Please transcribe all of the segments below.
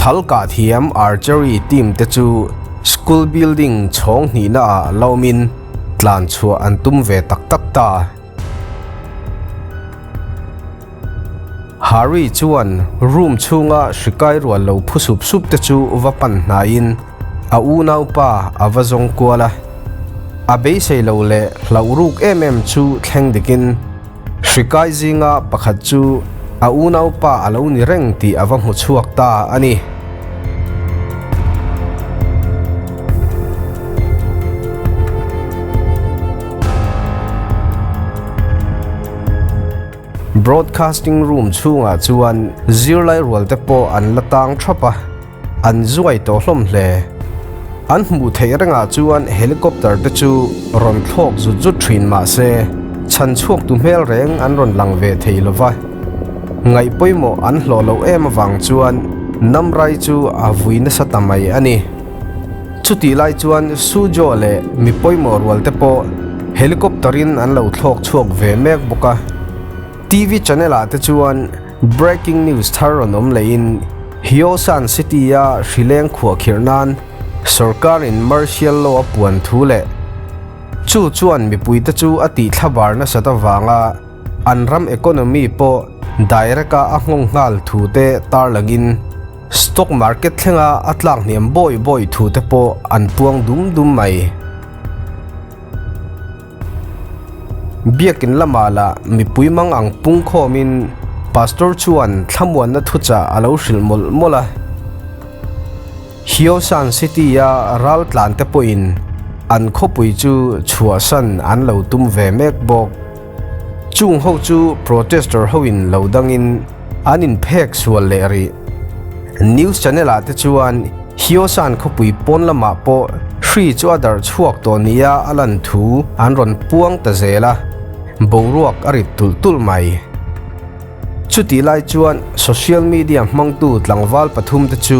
Thal kah thiam archery team te chu school building chhawng hnihna ah la awmin tlan chhuah an tum ve tak tak ta. Harry chuan room chhunga hrikai rual lo phu sup sup te chu va pan hnaiin a unaupa a va zawng kual a. A beisei lo leh hlauh ruk em em chu thleng dikin hrikai zinga pakhat chu a unaupa a lo ni reng tih a va hmu chhuak ta a ni. Broadcasting room chhungah chuan zirlai rual te pawh an la tang thap a, an zuai tawh hlawm hle. An hmuh theih rengah chuan helicopter te chu rawn thlawk zut zut thin mah se, chhan chhuak tu hmel reng an rawn lang ve thei lo va. Ngaih pawimawh an hlawh loh em avang chuan Namrai chu a vui nasa ta mai a ni. Chutih lai chuan Sujo leh mi pawimawh rual te pawh helicopter in an lo thlawk chhuak ve mek bawk a. TV channel ah te chuan breaking news thar rawn awm leh in Hyosan city a hrileng khuahkhirh nan sorkar in martial law a puan thu leh chu chuan mipui te chu a tih thlabar nasat avanga an ram economy pawh direct a a nghawng nghal thu te tarlangin Stock market thlenga a tlak hniam bawi bawi thu te pawh an puang dum dum mai. Biakin lamah lah mipui mang ang pung khawmin Pastor chuan thlamuanna thuchah a lo hrilh mawlh mawlh a. Hyosan City-a ral tlan te pawhin an khawpui chu chhuahsan an lo tum ve mek bawk. Chung ho chu protester hoin lo dangin an inphek sual leh rih. News channel ah te chuan Hyosan khawpui pawn lamah pawh hri chu a darh chhuak tawh nia a lan thu an rawn puang ta zel a, boruak a rit tulh tulh mai. Chutih lai chuan social media hmangtu tlangval pathum te chu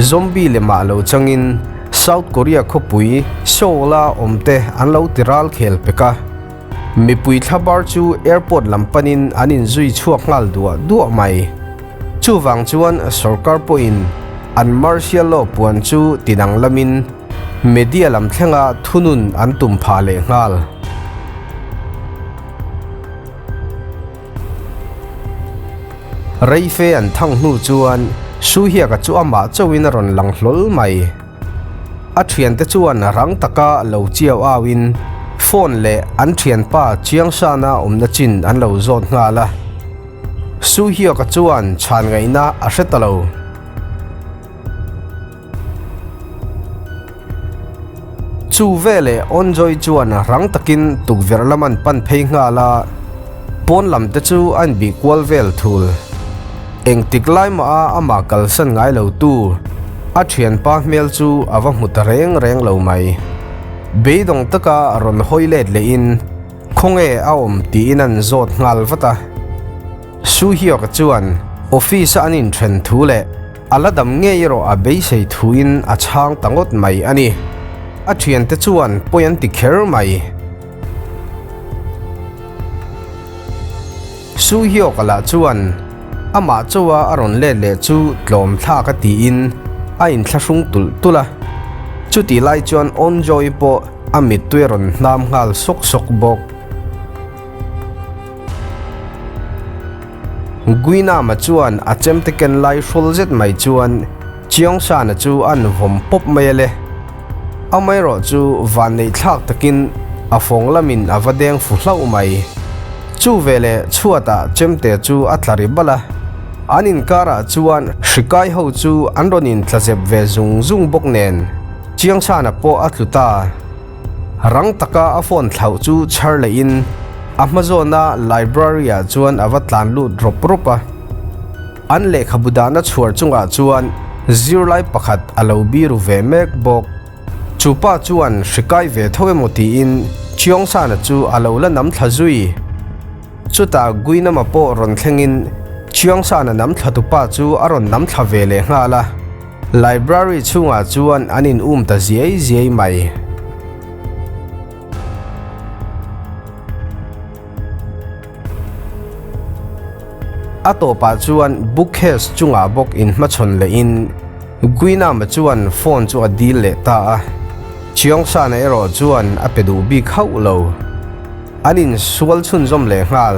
zombie lemah lo changin South Korea khawpui Seoul a awmte an lo ti ral khel pek a. Mipui thlabar chu airport lam panin an inzui chhuak nghal duah duah mai. Chuvang chuan sorkar pawhin an martial law puan chu tidang lamin media lam thlenga thunun an tum phah leh nghal. Reife an thang hnu chuan Suhiaka chu amah chauhin a rawn lang hlawl mai. A thiante chuan rang taka lo chiau auin phone leh an thianpa Chiangsana awmna chin an lo zawt nghal a. Su Hyuk-a chuan chhan ngaihna a hre ta lo. Chu veleh Onjoy chuan rang takin tukverh lam an pan phei nghal a, pawn lam te chu a inbih kual vel thul. Engtik lai mah a amah kalsan ngai lo tu, a thianpa hmel chu a va hmu ta reng reng lo mai. Beidawng taka rawn hawi let lehin khawnge a awm tiin an zawt nghal vat a. Su Hyuk-a chuan office-a an inthen thu leh a la dam ngei erawh a beisei thuin a chhang ta ngawt mai a ni. A thiante chuan pawi an ti kher mai. Su Hyuk-a lah chuan amah chawa a rawn let leh chu tlawm thlak a tiin a inthlahrung tulh tulh a. Chutih lai chuan Onjoy pawh a mittui a rawn hnam nghal sawk sawk bawk. Guinama chuan a chemte ken lai hrawl zet mai chuan Cheongsana chu a nuvawm pawp mai a le. Amaherawh chu vanneih thlak takin a fawng lamin a va deng fu hlauh mai. Chu veleh chhuatah chemte chu a tla ri balh a, an inkarah chuan hrikai ho chu an rawn intla zep ve zung zung bawk nen Chiangchhana pawh a tlu ta. Rang taka a phone thlauh chu chhar lehin a hmazawna library-ah chuan a va tlan lut rawp rawp a. An lehkhabu dahna chhuar chungah chuan zirlai pakhat a lo biru ve mek bawk. Chu pa chuan hri kai ve tho emaw tiin Chiangsana chu a lo la nam thla zui. Chutah Guinama pawh rawn thlengin Chiangsana nam thla tupa chu a rawn nam thla ve leh nghal a. Library chhungah chuan an in um ta ziai ziai mai. A tawpah chuan bookcase chungah bawk inhmachhawn lehin Guinam-a chuan phone chu a dil leh ta a, Cheongsana erawh chuan a pe duh bik hauh lo. An insual chhunzawm leh nghal.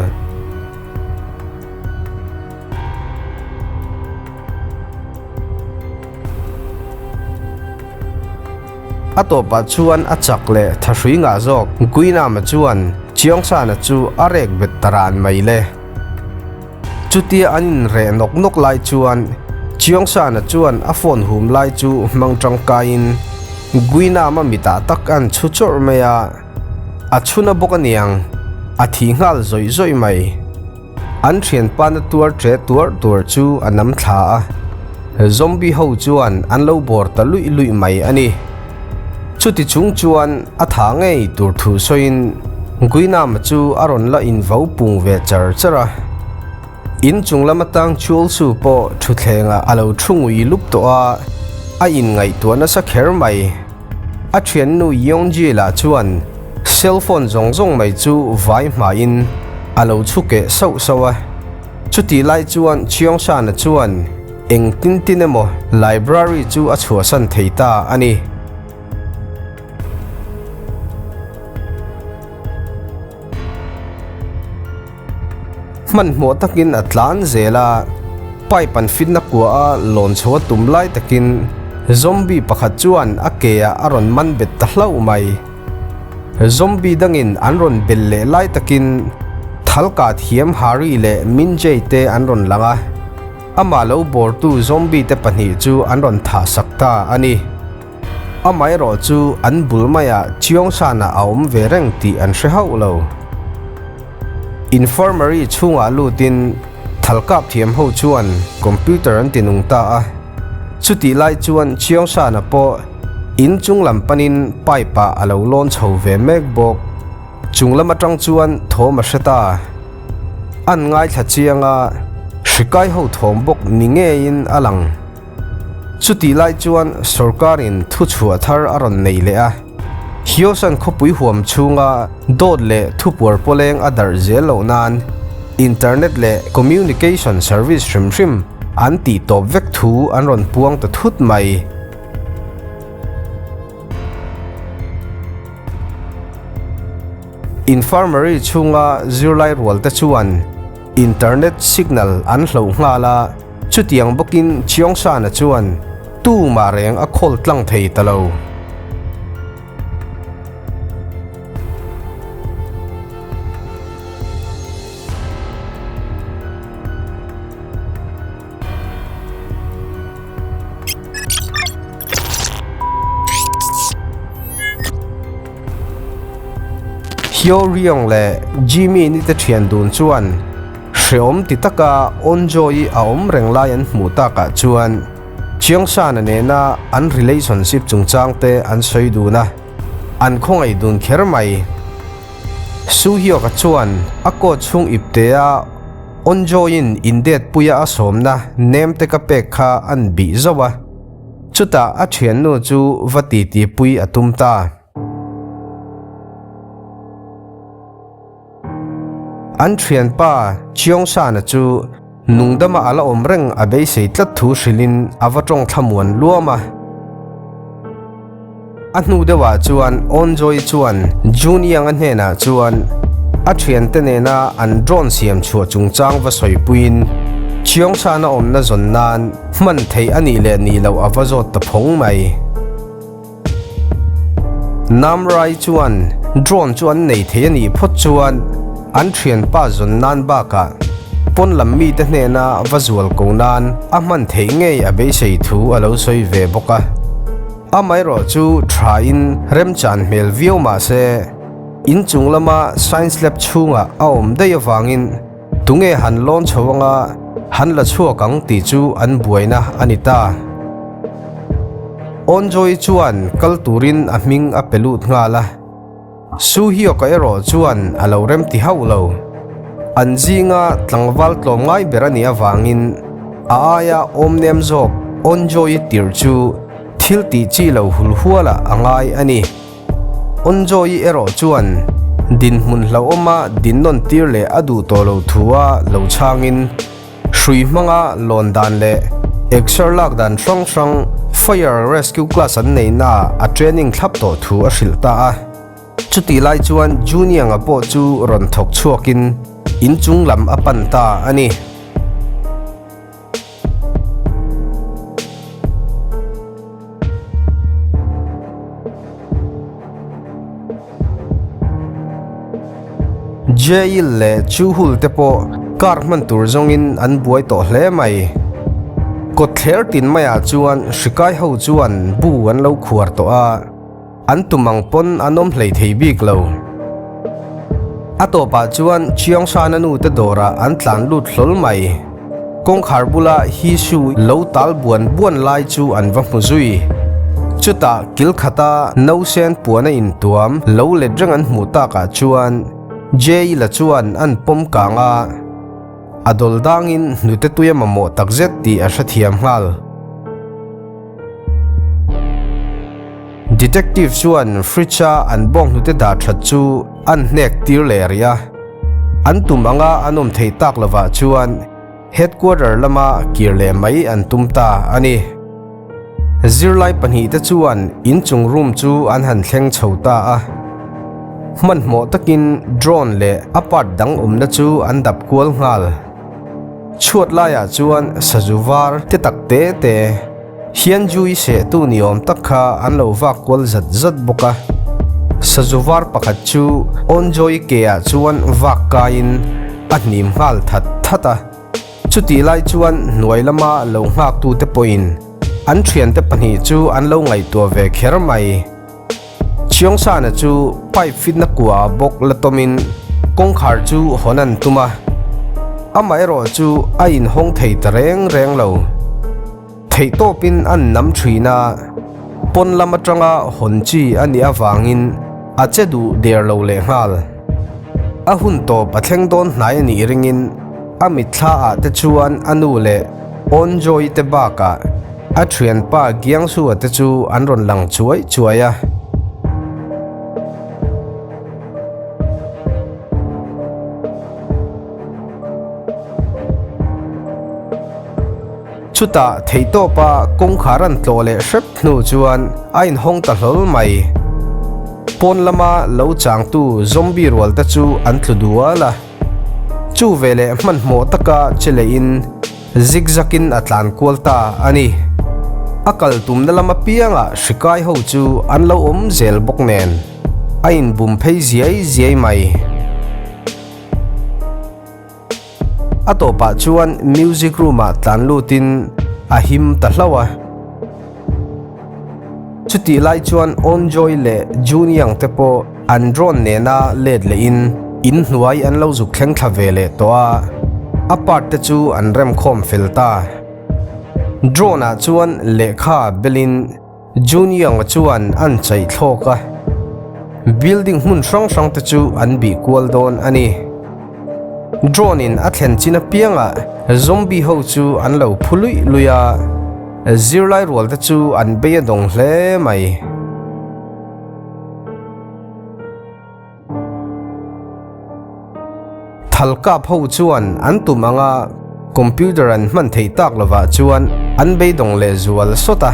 A tawpah chuan a chak leh thahrui ngah zawk Guinam-a chuan Cheongsana chu a rek bet ta ran mai le. Chutia an inreh nawk nawk lai chuan Cheongsana chuan a phone hum lai chu hmang tangkaiin Guinam-a mitah tak an chhu chawrh mai a, a chhuna bawk aniang, a thi nghal zawih zawih mai. An thianpa na tuar che tuar tuar chu a nam thla a, zombie ho chuan an lo bawr ta luih luih mai a ni. Chuti chung chuan a tha ngei tur thu sawiin Guinam-a chu a rawn la invo pung ve char char a. In chung lam atang Chulsu pawh thutthlengah a lo thu ngui lup tawh a, a inngaihtuah nasa kher mai. A thiannu Yeonji lah chuan cell phone zawng zawng mai chu vai hmain a lo chhu keh sauh sauh a. Chutih lai chuan Cheongsana chuan eng tin tin emaw library chu a chhuahsan thei ta a ni. Hmanhmawh takin a tlan zel a, pipe an fitna kua a lawn chho a tum lai takin zombie pakhat chuan a ke ah a rawn man bet ta hlauh mai. Zombie dangin an rawn bel leh lai takin Thalka thiam Harry leh Minjay te an rawn lang a, amah lo bawrtu zombie te pahnih chu an rawn thah sak ta a ni. Amaherawh chu an bul maiah Chiangsana a awm ve reng tih an hre hauh lo. Infirmary chhungah lutin thalkap thiam ho chuan computer an ti nung ta a. Chutih lai chuan Chiangsana pawh in chung lam panin pipe ah a lo lawn chho ve mek bawk. Chung lam atang chuan thawm a hre ta. An ngaithla chiang a, hrikai ho thawm bawk ni ngeiin a lang. Chutih lai chuan sorkarin thuchhuah thar a rawn nei leh a, Hyosan khawpui huam chhunga dawt leh thupuar pawleng a darh zel loh nan internet leh communication service hrim hrim an tih tawp vek thu an rawn puang ta thut mai. Infirmary chhunga zirlai rual te chuan internet signal an hloh nghal a, Chutiang bawkin Cheongsana chuan tumah reng a khawl tlang thei ta lo. Hyo Ryong leh Jimmy ni te thian dun chuan Hreawm ti taka Onjoy a awm reng lai an hmuh takah chuan Chiangsana nena an relationship chungchang te an sawi dun a, an khawngaih dun kher mai. Su Hyuk-a chuan a coat chhung iptea Onjoy-in indet puia a sawmna nem te ka pek kha an bih zauh a, chutah a thiannu chu va titi pui a tum ta. An thianpa Cheongsana chu nungdama a la awm reng a beisei tlat thu hrilhin a va tawng thlamuan luam a. A hnu deuhah chuan Onjoy chuan Juniang-a hnenah chuan a thiante nena an drone siam chhuah chungchang va sawipuiin Cheongsana awmna zawn nan hman theih a nih leh nih loh a va zawt ta phawng mai. Namrai chuan drone chu an nei thei a nih phawt chuan an thianpa zawn nan bakah pawn lam mite hnena va zual ko nan a hman theih ngei a beisei thu a lo sawi ve bawk a. Amaherawh chu thain remchan hmel viau mah se inchung lama science lab chhungah a awm daih avangin Tunge han lawn chho anga han la chhuak ang tih chu an buaina a ni ta. Onjoy chuan kal turin a hming a pe lut nghal a, Su Hyuk-a erawh chuan a lo remti hauh lo. An zinga tlangval tlawmngai ber a nih avangin a aia awmnem zawk Onjoy-i tirh chu thil tih chi lo hul hualah a ngai a ni. Onjoy-i erawh chuan dinhmun hlauhawma dinnawn tir leh a duh tawh lo thua lo chhangin hrui hmanga lawn dan leh Exer lak dan hrang hrang Fire Rescue class an neihnaah a training thlap tawh thu a hrilh ta a. Chutih lai chuan Junianga pawh chu rawn thawk chhuakin inchung lam a pan ta a ni. Jail leh Chuhul te pawh car hman tur zawngin an buai tawh hle mai. Kawtthler tin maiah chuan hrikai ho chuan bu an lo khuar tawh a, an tum ang pawn an awm hlei thei bik lo. A tawpah chuan Chiangsana nu te dawrah an tlan lut hlawl mai. Kawngkhar bula Hisu lo tal buan buan lai chu an va hmu zui. Chutah kil khata nausen puan a intuam lo let reng an hmuh takah chuan Jay-la chuan an pawm kang a, a dawl dangin hnute tui a mamawh takzet tih a hrethiam nghal. Detective chuan fridge-a an bawng hnute dah that chu an hnek tir leh rih a. An tum anga an awm theih tak lovah chuan headquarter lama kir leh mai an tum ta a ni. Zirlai pahnihte chuan inchung room chu an han thleng chho ta a. Hmanhmawh takin drone leh a part dang awmna chu an dap kual nghal. Chhuat laiah chuan sazu var te tak te te hian Jui sehtu ni awm tak kha an lo vak kual zat zat bawk a. Sazu var pakhat chu Onjoy keah chuan vak kaiin a hnim nghal that that a. Chutih lai chuan hnuai lama lo nghaktute pawhin an thiante pahnih chu an lo ngaihtuah ve kher mai. Chiangsana chu pipe fitna kua bawk la tawmin kawngkhar chu hawn an tum a, amaherawh chu a inhawng thei ta reng reng lo. Theihtawpin an nam thin a, pawn lam atanga hawn chi a nih avangin a che duh der lo lehnghal. A hun tawp a thleng dawn hnai a nih ringin a mitthla ah te chuan a nu leh Onjoy te bakah A thianpa Giangsua te chu an rawn lang chuai chuai a. Chutah theihtawpa kawngkhar an tlawh leh hrep hnu chuan a inhawng ta hlawl mai. Pawn lama lo changtu zombie rual te chu an tlu dual a. Chu veleh hmanhmawh taka che lehin Zigzag in a tlan kual ta a ni. A kal tumna lam apiangah hrikai ho chu an lo awm zel bawk nen a inbum phei ziai ziai mai. A tawpah chuan music room ah tlan lutin a him ta hlauh a. Chutih lai chuan Onjoy leh Juniang te pawh an drone nena let lehin in hnuai an lo zuk thleng thla ve leh tawh a, a part te chu an rem khawm fel ta. Drone ah chuan lehkha belin Juniang chuan an chaih thlawk a, building hmun hrang hrang te chu an bih kual dawn a ni. Drone in a thlen chin apiangah zombie ho chu an lo phu luih luih a. Zirlai rual te chu an bei a dawng hle mai. Thal kap ho chuan an tum anga computer an hman theih tak lovah chuan an beidawng leh zual sawt a.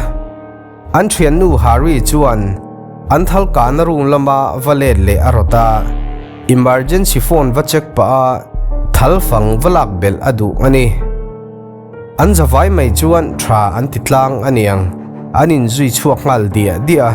An thiannu Harry chuan an thal kahna room lama va let leh a rawt a, emergency phone va check pah a thal fang va lak belh a duh a ni. An zavai mai chuan tha an ti tlang a niang, an inzui chhuak nghal diah diah a.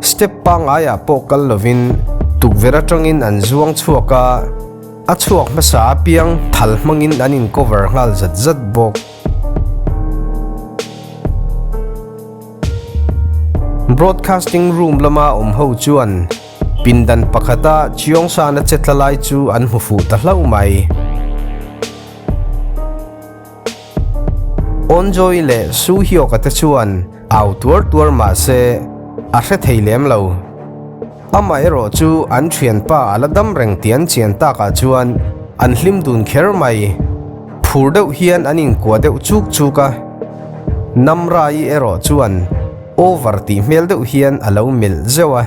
Step pangaiah pawh kal lovin tukverh atangin an zuang chhuak a, a chhuak hmasa apiang thal hmangin an in cover nghal zat zat bawk. Broadcasting room lama awm ho chuan pindan pakhata Chiangsana che tla lai chu an hmu fuh ta hlauh mai. Onjoy leh Su Hyok-a te chuan au tuar tuar mah se a hre thei lem lo. Amaherawh chu an thianpa a la dam reng tih an chian takah chuan an hlim dun kher mai. Phur deuh hian an inkuah deuh chuk chuk a. Namra-i erawh chuan. Over tih hmel deuh hian a lo melh zeuh a.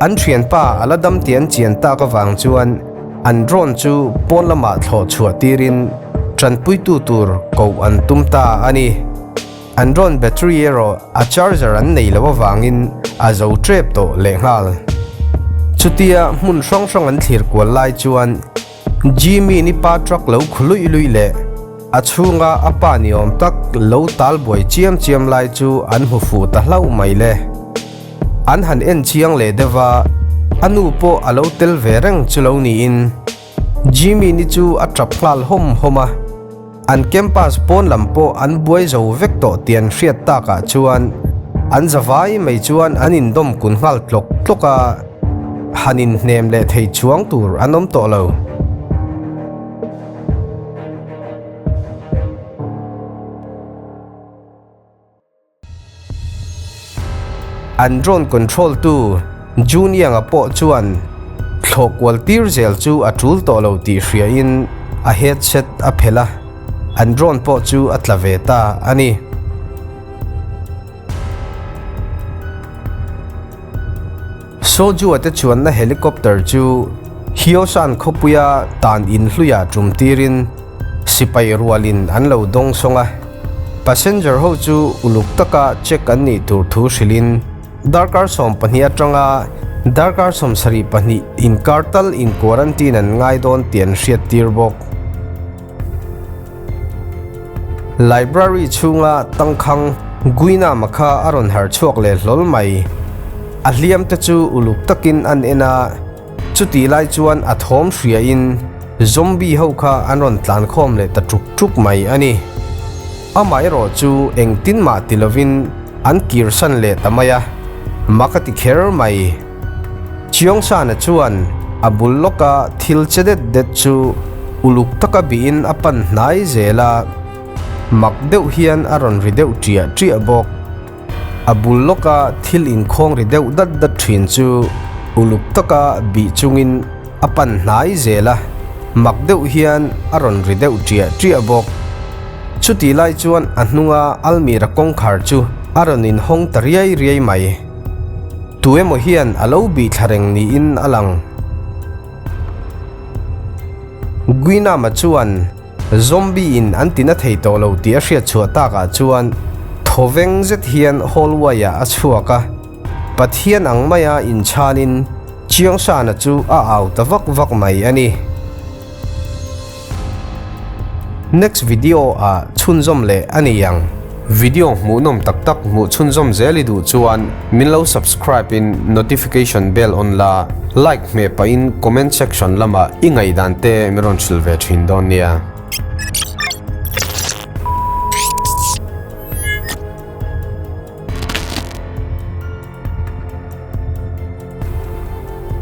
An thianpa a la dam tian chian tak avang chuan an drone chu pawn lamah thlawh chhuah tirin tanpuitu tur koh an tum ta a ni. An drone battery erawh a charger an nei loh avangin a zo tep tawh lehnghal. Chutia hmun hrang hrang an thlir kual lai chuan Jimmy ni pa truck lo khu luih luih leh a chhunga a pa ni awm tak lo tal buai chiam chiam lai chu an hmu fuh ta hlauh mai le. An han en chiang leh deuh a, a nu pawh a lo tel ve reng chu lo niin Jimmy ni chu a tap nghal hawm hawm a. An campus pawn lam pawh an buai zo vek tawh tih an hriat takah chuan an zavai mai chuan an indawm kun nghal tlawk tlawk a, han inhnem leh thei chuang tur an awm tawh lo. An drone control tu Juniang-a pawh chuan thlawh kual tir zel chu a tul tawh lo tih hriain a headset a phelh a, an drone pawh chu a tla ve ta a ni. Soju-a te chuanna helicopter chu Hyosan khawpuia tan inhluia tum tirin sipai rualin an lo dawng sawng a, passenger ho chu uluk taka check an nih tur thu hrilhin darkar 12 atanga darkar 72 inkar tal in quarantine an ngai dawn tih an hriat tir bawk. Library chhunga tangkhang Guinama kha a rawn harh chhuak leh hlawl mai. A hliam te chu uluk takin an en a. Chutih lai chuan a thawm hriain zombie ho kha an rawn tlan khawm leh ta tuk tuk mai a ni. Amaherawh chu engtin mah ti lovin an kirsan leh ta mai a, mak a ti kher mai. Chiangsana chuan a bul lawka thil che det det chu uluk taka bihin a pan hnai zel a, mak deuh hian a rawn ri deuh ṭiah ṭiah bawk. A bul lawka thil inkhawng ri deuh dat dat thin chu uluk taka bih chungin a pan hnai zel a, mak deuh hian a rawn ri deuh ṭiah ṭiah bawk. Chutih lai chuan a hnunga almira kawngkhar chu a rawn inhawng ta riai riai mai. Tu emaw hian a lo bih thla reng niin a lang. Guinama chuan. Zombie in an tina thei tawh lo tih a hriat chhuah takah chuan thawveng zet hian hallway ah a chhuak a, Pathian ang maia inchhanin Chiangsana chu a au ta vak vak mai a ni. Next video ah chhunzawm leh a ni ang. Video hmuhnawm tak tak hmuh chhunzawm zel i duh chuan min lo subscribe in notification bell on la, like hmeh pahin comment section lamah i ngaihdan te min rawn hrilh ve thin dawn nia.